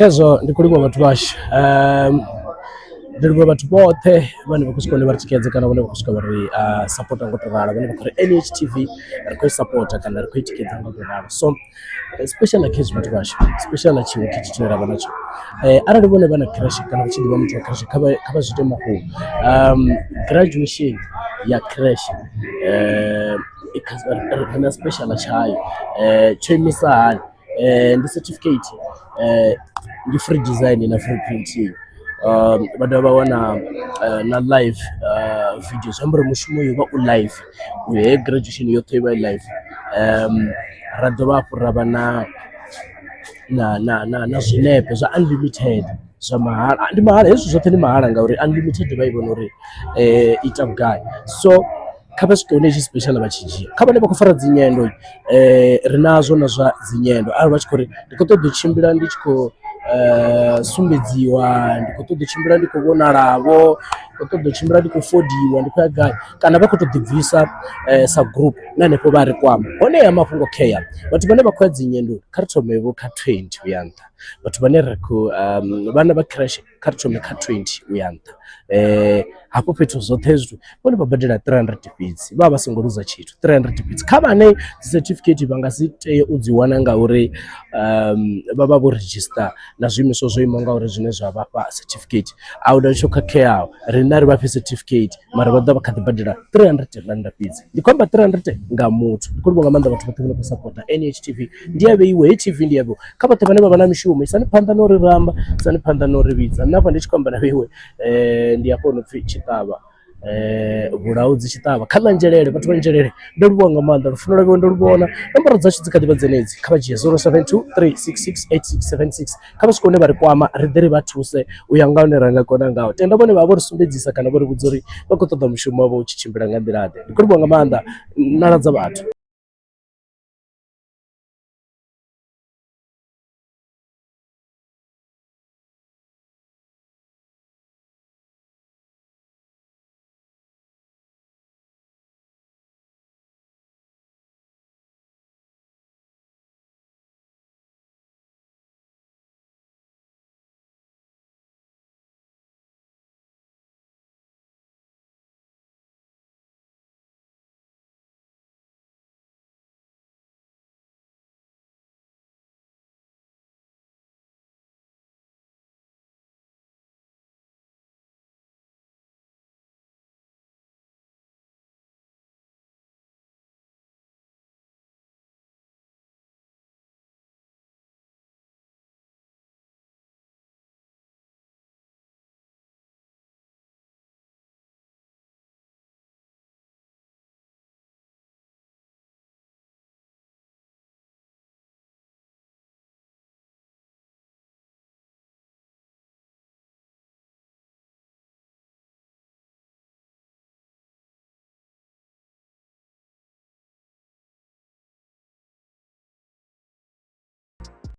Khezwo ndi khou livhuwa vhathu vhashu ndi livhuwa vhathu vhoṱhe vhane vha khou swika hune vha ri tikedza kana vhane vha khou swika vha ri sapota nga u to ralo vhane vha khou ri NHTV ri khou i sapota kana ri khou i tikedza nga u to ralo, so special khezwi vhathu vhashu special tshiṅwe khetshi tshine ra vha natsho arali vhone vha na creche kana vha tshi ḓivha muthu wa creche kha vha zwi ite mafhungo graduation ya creche ri na special tshayo tsho imisa hani ndi certificate ndi free design na free printing vha dovha vha wana na live video zwi amba uri mushumo uyu uvha u live heyi graduation yoṱhe ivha i live ra dovha hafhu ra vha na na na na na zwinepe zwa unlimited zwa mahala ndi mahala hezwi zwoṱhe ndi mahala ngauri unlimited vha i vhona uri ita vhugai so. Kha vha swike hune hetshi special vha tshi dzhia, kha vhane vha khou fara dzi nyendo ri nazwo na zwa dzi nyendo arali vha tshi khou ri ndi khou ṱoḓa u tshimbila ndi tshi khou sumbedziwa, ndi khou ṱoḓa u tshimbila ndi khou vhonala vho, ndi khou ṱoḓa u tshimbila ndi khou fodiwa ndi khou ya gai kana vha khou tou ḓibvisa sa group na hanefho vha ri kwama. Honeha mafhungo khea vhathu vhane vha khou ya dzi nyendoni kha ri thome vho kha 20 uya nṱha, vhathu vhane ri khou vhana vha creche kha ri thome kha 20 uya nṱha hafho fhethu zwoṱhe hezwi zwithu vhone vha badela 300 fhedzi vha vha vha songo luza tshithu 300 fhedzi. Kha vhane dzi certificate vha nga si tee u dzi wana ngauri vha vha vho redzhisiṱa na zwiimiswa zwo imaho ngauri zwine zwa vha fha certificate ahuna tsho khakheaho riṋe a ri vhafhi certificate mara vha ḓovha vha kha ḓi badela 300 rannda fhedzi ndi khou amba 300 nga muthu ndi khou livhuwa nga maanḓa vhathu vhoṱhe vho no khou sapota NHTV ndi ya vheiwe heyi TV ndi ya vheiwe kha vhoṱhe vhane vha vha na mishumo isani phanḓa na u ri ramba isani phanḓa na u ri vhidza nṋe hafha ndi tshi khou amba na vheiwe ndi hafha hu no pfhi Tshiṱavha Vhulaudzi Tshiṱavha kha ḽa Nzhelele vhathu vha Nzhelele ndo livhuwa nga maanḓa lufuno lwa vheiwe ndo lu vhona nomboro dzashu dzi kha ḓivha dzenedzi kha vha dzhie 072 366 8676 kha vha swike hune vha ri kwama ri ḓe ri vha thuse u ya nga hune ra nga kona ngaho tenda vhone vha vha vho ri sumbedzisa kana vho ri vhudza uri vha khou ṱoḓa mushumo wavho u tshi tshimbila nga nḓila ḓe ndi khou livhuwa nga maanḓa nala dza vhathu.